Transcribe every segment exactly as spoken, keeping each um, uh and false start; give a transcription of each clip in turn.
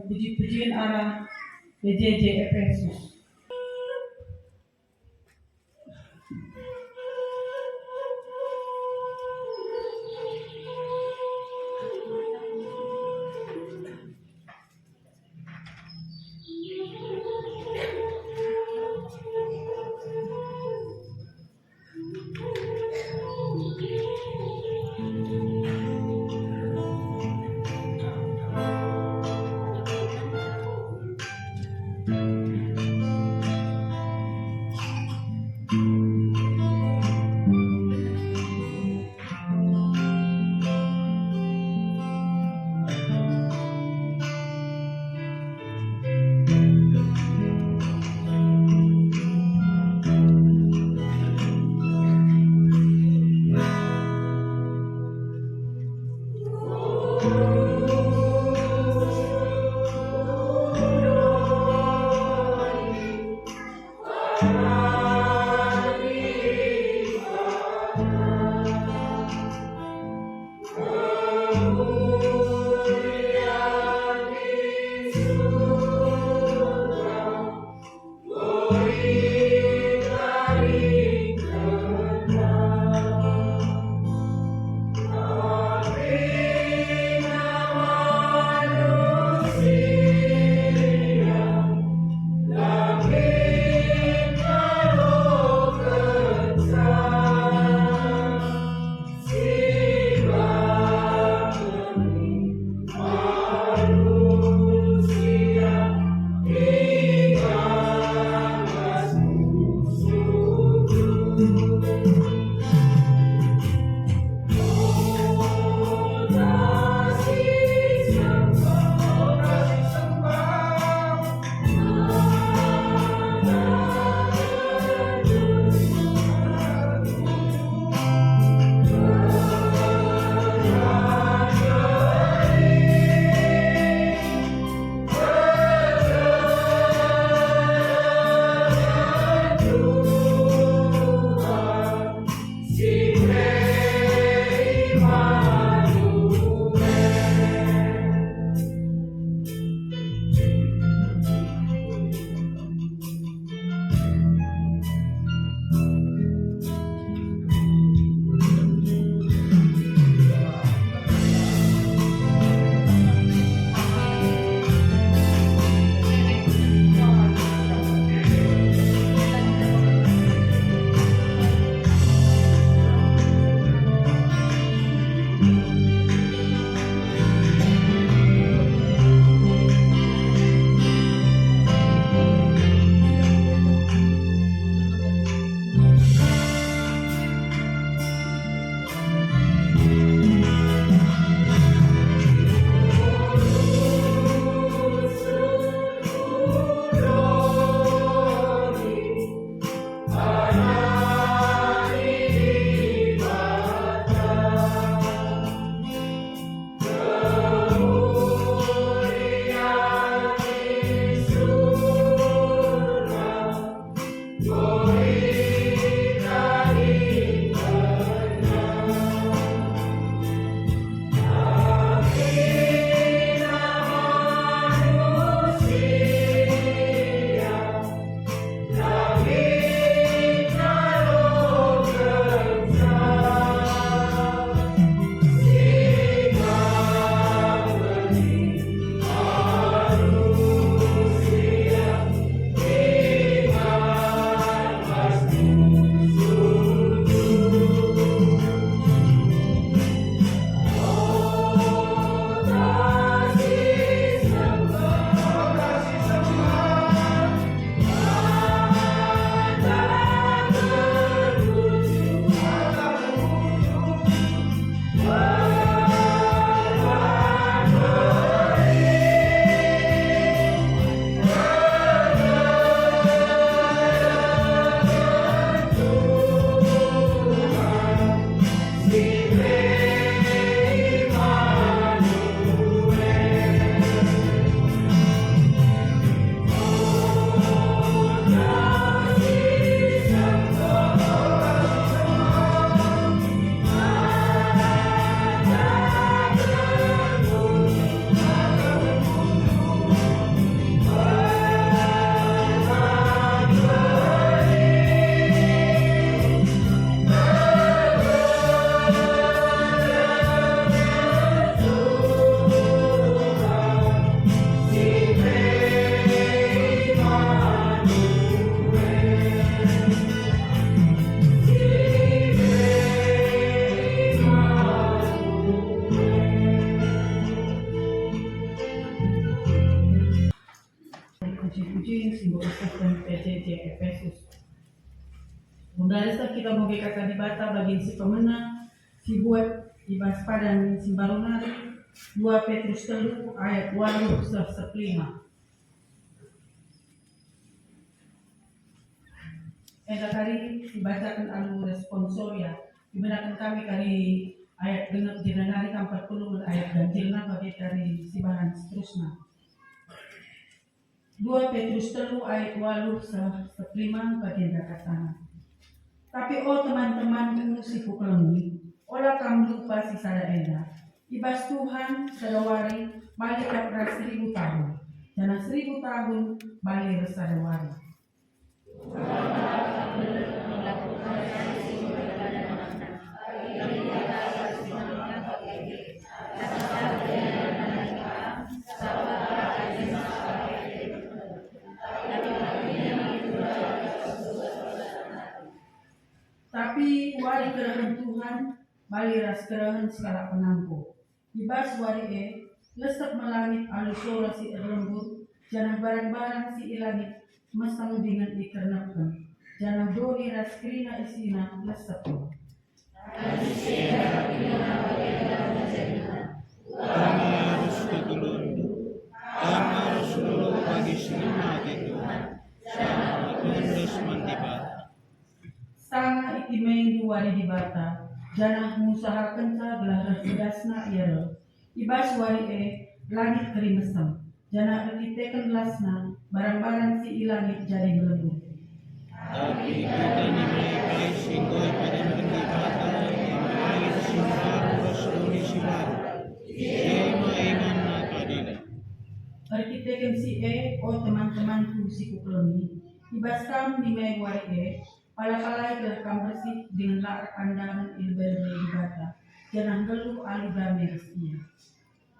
Puji-pujin arah G J J Efesus. si enggo isehken P J J Epesus. Gundari seh kita mugi kata Dibata bagin si pemena, si buat i bas padan si mbaru nari, dua Petrus telu ayat waluh seh sepulima. Enda kari sibacaken alu responsoria, ibenaken kami kari ayat genep jenda nari kam perpulungen ayat ganjilna bage kari sibahan seterusna. Dua Petrus telu ayat waluh seh sepulima bagenda katana. Tapi o teman-temanku si kukelengi, ola kam lupa si sada enda. I bas Tuhan sada wari bali kap ras seribu tahun, janah seribu tahun bali ras sada wari. Tapi wari kerehen Tuhan bali ras kerehen sekalak penangko. I bas wari e, lesep me langit alu sora si erlembur, janah barang-barang si i langit meseng dingen ikernepken, janah doni ras kerina isina lesep me. Kam arus kegeluhenndu, kam arus nggeluh bagi si ngena ate Tuhan, janah erpengendes man Dibata. Sanga itimaindu wari Dibata, janah ngusahakenca gelah reh pedasna ia reh. I bas wari e, langit keri mesem, janah erkiteken lasna, barang-barang si i langit jadi melembung. Tapi kita nimai kai si enggo ipadanken Dibata, nimai si mbaru ras doni si mbaru. Jelma inganna keadilen. Erkiteken si e, o teman-temanku si kukelengi, i bas kam nimai wari e, pala-palai gelah kam bersih dingen la erpandangen i lebe-lebe Dibata, janah nggeluh alu dame ras Ia.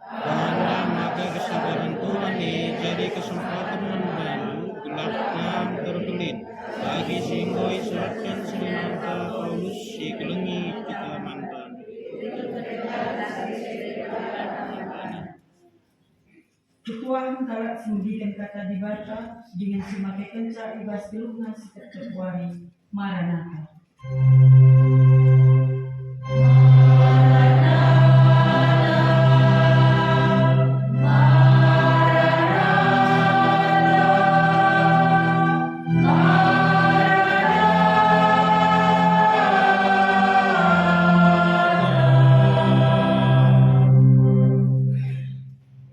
Pala maka kesabaren Tuhan e jadi kesempaten man bandu, gelah kam terkelin, bagi si enggo isuratken seninanta Paulus si kelengi kita man bandu. Ketuahen kalak si megiken kata Dibata dingen si makekenca i bas geluhna si tep-tep wari. Maranatha.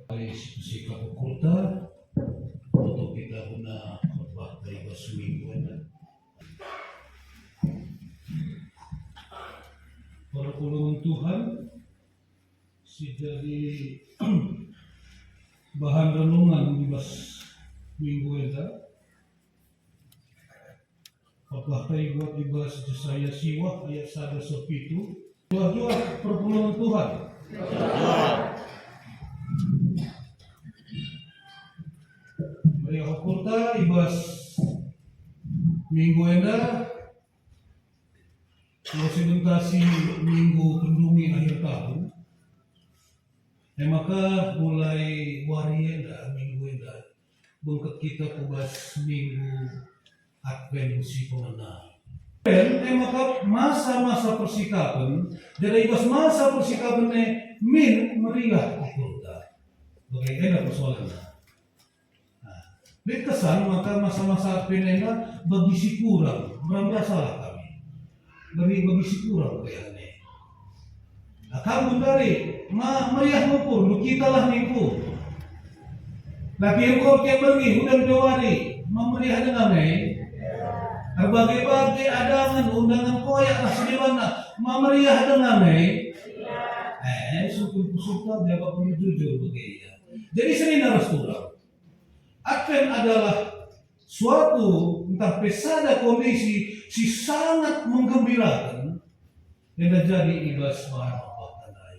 Mari sisikap ukurta, untuk kita guna khotbah i bas minggu enda. Perpulungen Tuhan si jadi bahan renungan i bas minggu enda. Khotbah kai buat i bas Jesaya siwah ayat sada seh pitu. Juah-juah perpulungen Tuhan. Meriah ukurta i bas minggu enda, enggo si bentasi minggu pendungi akhir tahun. E maka mulai wari enda, minggu enda, bengket kita ku bas minggu Advent si pemena. Advent e maka masa-masa persikapen, jadi i bas masa persikapen e min meriah ukurta. Bage enda persoalenna. Nah, lit kesan maka masa-masa Advent enda bagi si kurang, merambah salah kami. Bagi, bagi si kurang keriahen e. Nah, kam gundari, ma-, meriah ngukur, lu kita lah ningku. Tapi enggo ke berngi, udan pe wari, ma meriah denga nge. Erbage-bage adangen, undangen koyak ras si debanna, ma meriah denga nge. Eh, sukun-sukun jabap perlu jujur bage ia. Jadi senina ras turang. Advent adalah suatu ntah pe sada kondisi si sangat menggembirakan, enda jadi i bas bahan khotbah ndai.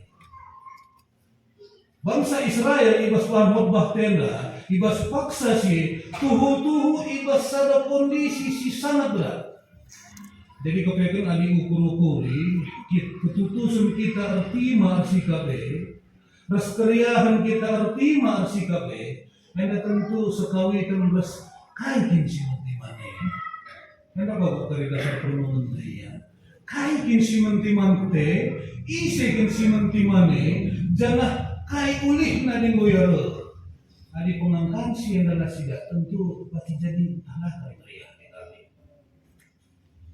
Bangsa Israel i bas bahan khotbah enda, i bas paksa si tuhu-tuhu i bas sada kondisi si sangat berat. Jadi kepeken adi ukur-ukuri, kit-, ketutusen kita ertima ersikap e, ras keriahen kita ertima ersikap e, enda tentu sekawiken ras Kai kin si mentiman e? Enda baba kari dasar perenungen ia. Kai kin si mentiman te? Ise kin si mentiman e? Janah kai ulihna enggo ia reh? Adi pengangkan si enda la sidah, tentu pasti jadi ntah kai meriah ate kami.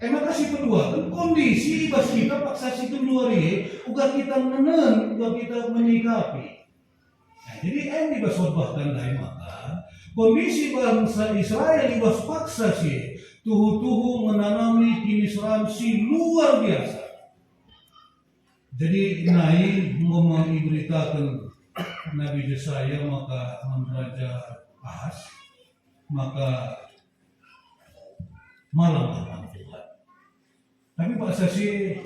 E maka si peduaken kondisi i bas kita paksa si genduari e, uga kita nenen, uga kita menyikapi. Nah, jadi enda i bas khotbah tandai maka kondisi bangsa Israel i bas paksa si e tuhu-tuhu ngenanami kiniseran si luar biasa. Jadi nai enggo me iberitaken Nabi Jesaya maka man Raja Ahas, maka malamlah man Tuhan. Tapi paksa si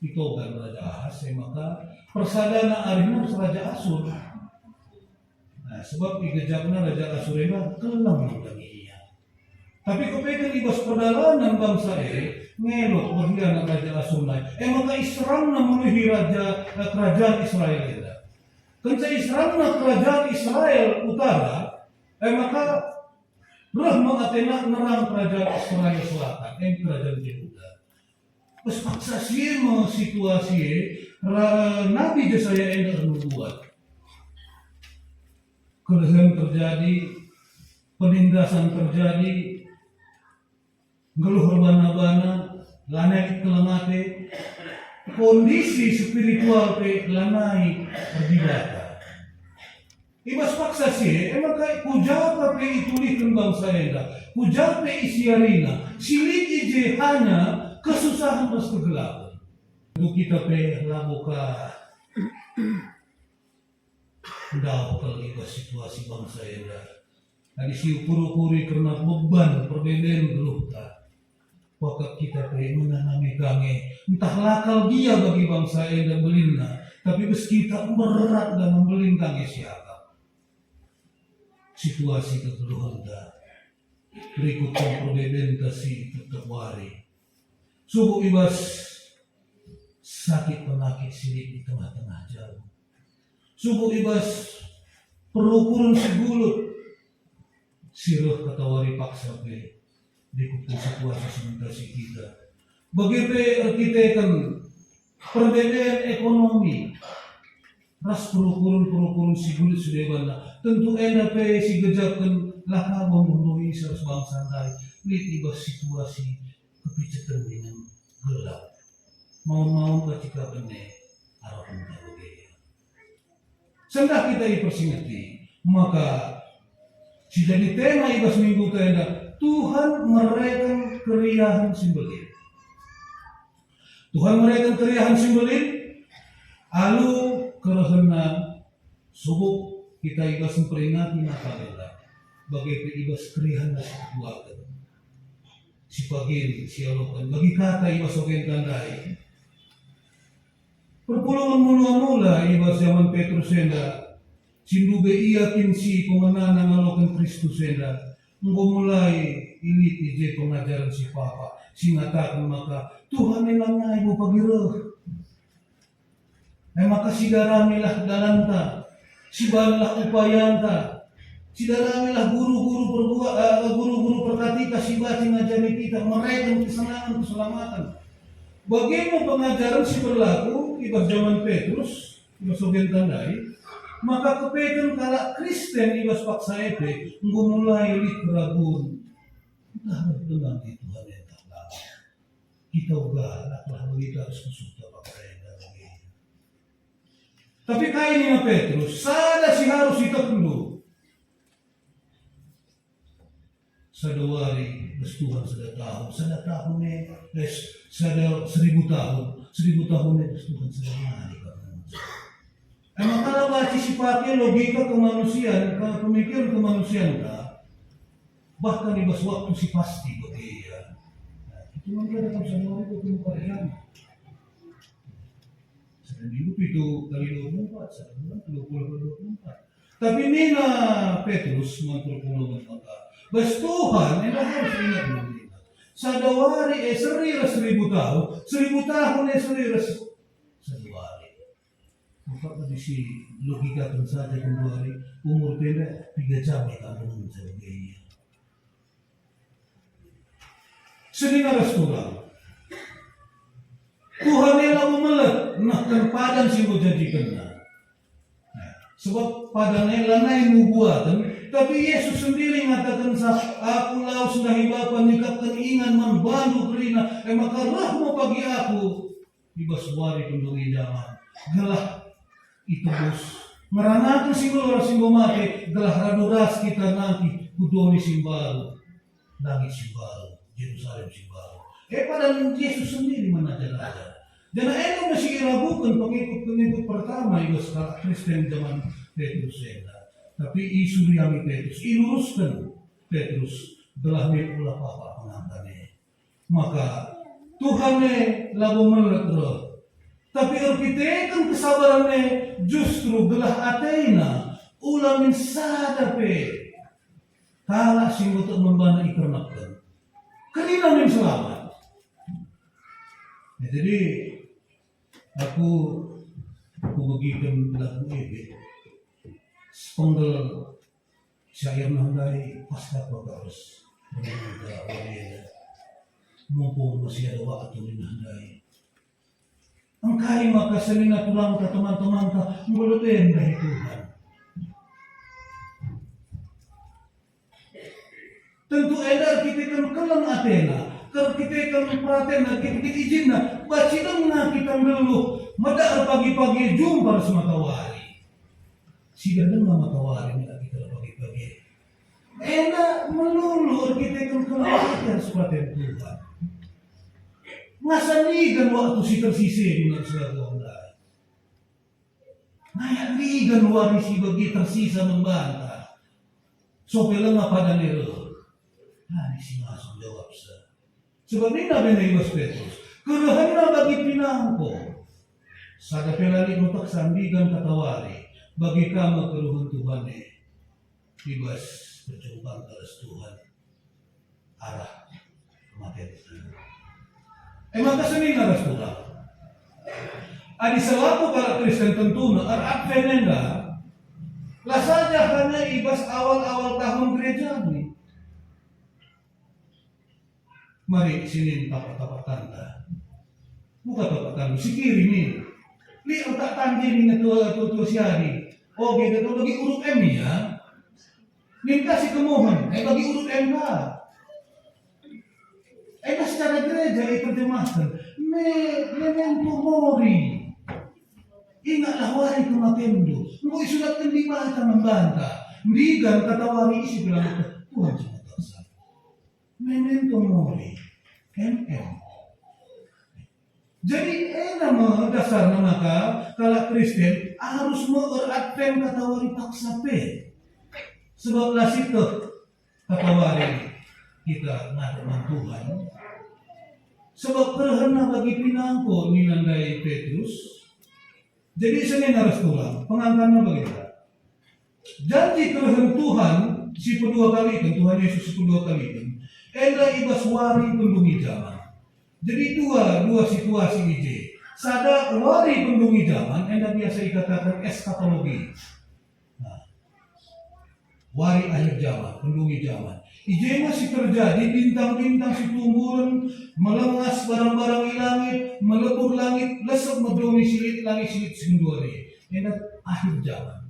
itoga Raja Ahas, e maka persadana arihna ras Raja Asur. Nah, sebab igejapna Raja Asur enda keleng nandangi ia. Tapi kepeken i bas perdalanen bangsa e, ngelok berhianat Raja Asur nai. E maka iserangna mulihi raja, eh, kerajaan Israel enda. Kenca iserangna kerajaan Israel utara, e maka reh me atena nerang kerajaan Israel selatan, e kerajaan Jehuda. Bas paksa si e me situasi e, ra-, Nabi Jesaya enda ernubuat. Kelehen terjadi, penindasan terjadi, nggeluh erbana-bana, lanai lit keleng ate, kondisi spiritual pe lanai erdibata. I bas paksa si e, e maka ku ja pe itulihken bangsa enda, ku ja pe isiarina, si lit i je hanya kesusahen ras kegelapen. Tentu kita pe labo ka ndauh kal i bas situasi bangsa enda. Adi si ukur-ukuri kerna beban perbeben geluhta, pakap kita pe menanami ka nge, ntah la kal gia bagi bangsa enda mbelinna, tapi bas kita berat denga mbelin ka nge siakap. Situasi kegeluhenta, rikutken perbebenta si tep-tep wari. Subuk i bas sakit penakit si lit i tengah-tengah jabu. Subuk i bas perukuren si gulut, si reh katawari paksa pe, rikutken situasi si mentasi kita. Bage pe erkiteken perbedaan ekonomi, ras perukuren-perukuren si gulut si debanna, tentu enda pe si gejapken lah ka bo ndai ras bangsa ndai lit i bas situasi kepiceten dingen gelap. Maun-maun ka cika bene arapenta bage. Sendah kita ipersingeti, maka si jadi tema i bas minggu enda, Tuhan mereken keriahen si mbelin. Tuhan mereken keriahen si mbelin, alu kerehenna subuk kita i bas memperingati Natal enda, bage pe i bas keriahenna si ketuaken. Si pagin, si aloken, bagi kata i bas ogenta ndai. Perpulungen mula-mula i bas jaman Petrus enda, si ndube ia kin si pengenana ngaloken Kristus enda, enggo mulai lit i je pengajaren si papa, si ngataken maka Tuhan e lanai bo pagi reh. E maka sidaramilah dalanta, sibanlah upayanta, sidaramilah guru-guru perbuat, eh, guru-guru perkatika si banci ngajari kita mereken kesenangen keselamatan. Bage me pengajaren si berlaku i bas jaman Petrus, i bas ogenta ndai, maka kepeken kalak Kristen i bas paksa e pe enggo mulai lit keragun. Ntah reh denga nge Tuhan e ntah la. Kita uga, daklah berita arus kusur paksa enda bage. Tapi kai nina Petrus, sada si harus itehndu. Sada wari bas Tuhan sada tahun, sada tahun e, eh, sada seribu tahun, seribu tahun e bas Tuhan sada wari. Emang kalau banci si pake logika kemanusiaan, kalau pemikiran kemanusiaan, bahkan i bas waktu si pasti bagi ia. Nah, itu maka dalam sehari dua puluh empat jam. Sada minggu pitu kali dua puluh empat, sada bulan dua puluh kali dua puluh empat. Tapi nina Petrus man perpulungen maka, bas Tuhan enda harus ingat dulu. Sada wari e seri ras seribu tahun, seribu tahun e seri ras sada wari. Maka bagi si logikaken saja genduari, umur penda piga jam e kandungan saja ia. Senina ras turang. Tuhan e labo melet nehken padan si enggo janjikenNa. Nah, sebab padan e lanai nubuaten, tapi Jesus sendiri ngatakenca, "Aku lawes ndahi Bapa nikapken ingan man bandu kerina, e maka reh me pagi Aku i bas wari pendungi jaman, gelah itebus, ngeranaken si nggeluh ras si enggo mate, gelah radu ras kita nanti ku doni si mbaru, langit si mbaru, Jerusalem si mbaru." E padan Jesus sendiri man ajar-ajar. Janah enda me si iraguken pengikut-pengikut pertama i bas kalak Kristen jaman Petrus enda. Tapi isuriangi Petrus, ilurusken Petrus, gelah min ula papak pengangkan e. Maka Tuhan e labo melet reh, tapi erkiteken kesabaren e justru gelah atena ula min sada pe kalak si nggo tek man bana ikernepken. Kerina min selamat. Ya, jadi aku kubegiken lagu ebe. Sepenggel syairna ndai pas kap arus. Mumpung masih ada waktu nina ndai. Engkai maka senina turangta, teman-temanta, enggo lebe ndahi Tuhan? Tentu enda erkiteken keleng atena, erkiteken peratenna, erkiteken ijinna, banci denga kita nggeluh, meda erpagi-pagi jumpa ras matawari. Sidah denga matawari meda kita erpagi-pagi. Enda melulu erkiteken keleng ate ras peraten Tuhan. Ngasa nigan waktu si tersisa guna selaku ndai. Ngayak nigan wari si bage tersisa man banta. Sope lenga padan e reh. Nari si ngasup jawabsa. Sebab nina bena i bas Petrus, kerehenna bagi pinangko. Sada pe la lit meteksa ndigan katawari, bage ka me keruhen Tuhan e i bas perjumpanta ras Tuhan arah kematen. E maka senina ras turang. Adi selaku kalak Kristen tentuna er-Advent enda, la saja hanya i bas awal-awal tahun gereja nari. Mari sinin tapak-tapak tanda. Buka tapak tanda, si kiri nih. Lihat tak tanda ini tua-tua si adi. Oh, beda tuh bagi urut M ya. Nin ka si kemuhen, eh, bagi urut M K. Eh, ka secara gereja iterjemahken, me-, memento mori. Ingatlah wari kematendu. Enggo isuratken Dibata man banta. Ndigan katawari isi bilang Tuhan cuma tersa. Memento mori. M M. Jadi enda me dasarna maka kalak Kristen arus me er-Advent katawari paksa pe. Sebab la sieteh katawari kita ngadep man Tuhan. Sebab kerehenna bagi pinangko nina ndai Petrus. Jadi senina ras turang, pengangkanna bagenda. Janji kerehen Tuhan si pedua kaliken, Tuhan Yesus si pedua kaliken, enda i bas wari pendungi jaman. Jadi dua, dua situasi i je. Sada wari pendungi jaman, enda biasa ikataken eskatologi. Nah, wari akhir jaman, pendungi jaman. I je me si terjadi bintang-bintang si tumburen, melengas barang-barang i langit, melebur langit, lesep me doni si lit, langit si lit si genduari. Enda akhir jaman.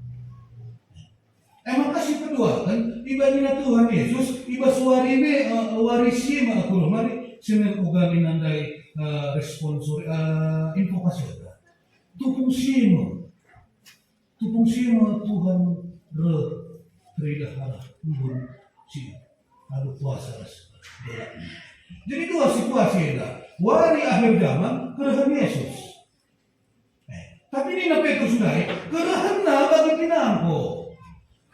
E maka si peduaken, ibanina Tuhan Yesus, i bas wari me, eh, wari si me aku reh mari, senen uga nina ndai, eh, responsori, eh, invokasi enda. Tupung si me. Tupung si me Tuhan reh teridah arah embun si alu kuasa ras dola. Jadi dua situasi enda. Wari akhir jaman, kerehen Yesus. Eh, tapi nina Petrus ndai, kerehenna bagi pinangko.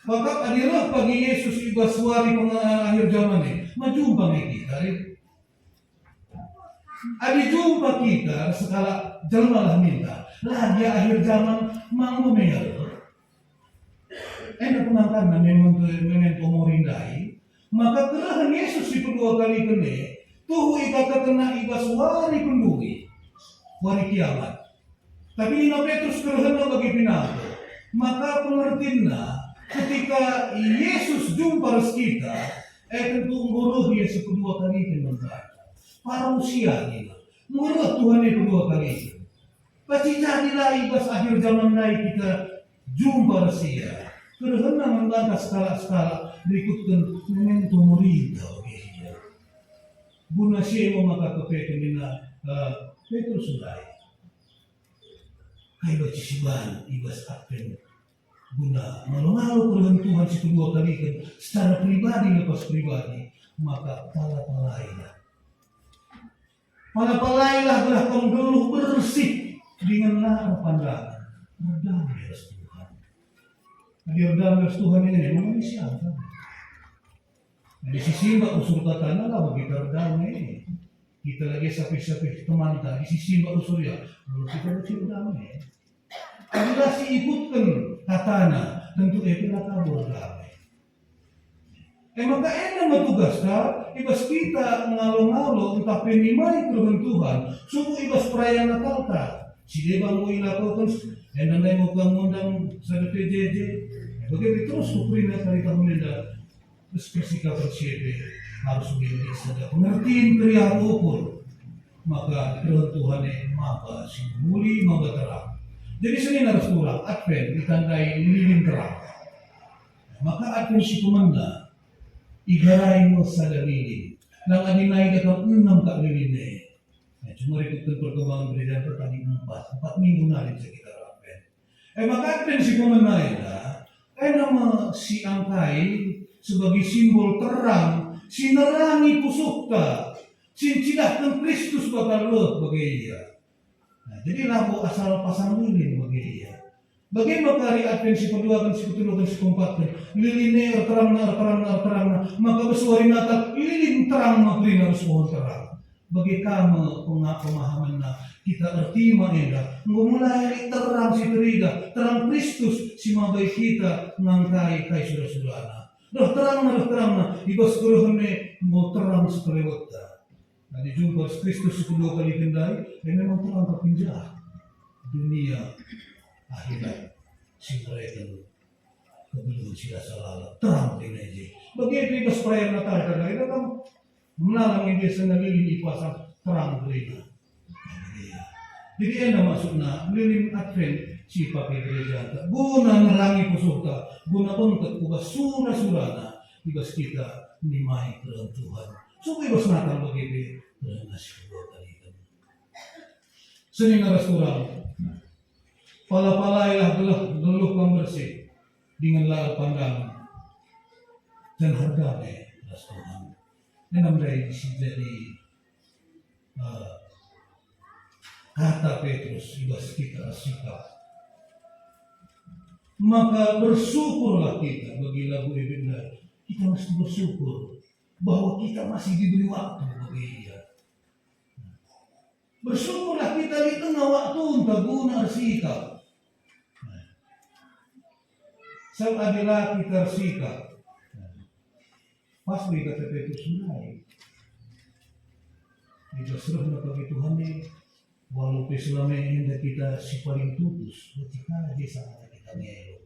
Pakap adi reh pagi Yesus i bas wari peng-, akhir jaman e, ma jumpa nge kita, rin? Adi jumpa kita sekalak jelma lah minta, la gia akhir jaman ma enggo me ia reh. Enda pengangkanna memento, memento mori ndai, maka kerehen Yesus si pedua kaliken e, tuhu ikatakenna i bas wari pendungi, wari kiamat. Tapi nina Petrus kerehenna bagi pinangko. Maka pengertinna, ketika Yesus jumpa ras kita, e tentu enggo reh ia si pedua kaliken man banta. parusia nina. Enggo reh Tuhan e kedua kali. Pasti jadilah i bas akhir zaman ndai kita jumpa ras ia. Kerehenna man banta sekalak-sekalak rikutken memento mori enda bage ia. Guna si e me maka kepeken nina, eh, Petrus ndai. Kai banci siban i bas Advent guna ngalo-ngalo kerehen Tuhan si kedua kaliken secara pribadi lepas pribadi, maka pala-palailah. Pala-palailah gelah kam nggeluh bersih dingen la erpandangen, erdame ras Tuhan. Adi erdame ras Tuhan e, mengenai siapa? Adi sisimbak usur katana, la kita erdame. Kita lagi sapih-sapih temanta, adi sisimbak usur ia, lalu kita banci erdame. Adi la siikutken katana, tentu e pe la tabo erdame. E maka enda me tugasta, i bas kita ngalo-ngalo ntah pe nimai kerehen Tuhan, subuk i bas perayaan Natalta, si deba enggo ilakoken, enda ndai enggo kam ngundang sada P J J, bage pe terus kerina kari tahun enda, terus persikapen si e pe harus menjadi sada pengertin keriahen ukur, maka kerehen Tuhan e maba si mehuli, maba terang. Jadi senina ras turang, Advent itandai lilin terang. Maka Advent si pemena, igarai me sada lilin. Lang adi nai dekam enem kap lilin e. Ya, cuma rikutken perkembangan gereja tadi empat, empat minggu nari sekitar Advent. E maka Advent si pemena enda, enda me si angkai sebagai simbol terang, si nerangi pusuhta, si ncidahken Kristus bakal reh bage ia. Nah, jadi labo asal pasang lilin bage ia. Bage maka ari Advent si peduaken, si peteluken, si peempatken, lilin e erterangna, erterangna, erterangna, maka bas wari Natal lilin terang me kerina ras pohon terang. Bage ka me penga-, pemahamenna kita ertima enda, enggo mulai lit terang si teridah, terang Kristus si mabai kita ngangkai kai sura-surana. Reh terangna, reh terangna, i bas kerehen e enggo terang sekelewetta. Nah, dijumpa ras Kristus si kedua kaliken ndai, e memang terang terpenjah dunia akhirat si mereken kegeluhen si rasa lalap, terang kerina i je. Bage pe i bas perayaan Natal, kadang-kadang kan melalang i je sanga lilin ipasang, terang kerina. Jadi enda maksudna lilin Advent si pake gereja, guna nerangi pusuhta, guna bengket ku bas sura-surana, i bas kita nimai kerehen Tuhan. Subuk i bas Natal bage pe kerehen si kedua kaliken. Senina ras turang, pala-palailah gelah nggeluh kam bersih dingen la erpandangen, janah erdame ras Tuhan. Enda me ndai si jadi, eh, kata Petrus i bas kita ersikap. Maka bersyukurlah kita bagi lagu e ndai. Kita mesti bersyukur bahwa kita masih diberi waktu bagi ia. Bersyukurlah kita lit denga waktunta guna ersikap. Sabap adi la kita ersikap, pas me kata Petrus ndai. I bas rehna pagi Tuhan e, walau pe selama enda kita si paling tutus, berarti ka je sama kita ngelo.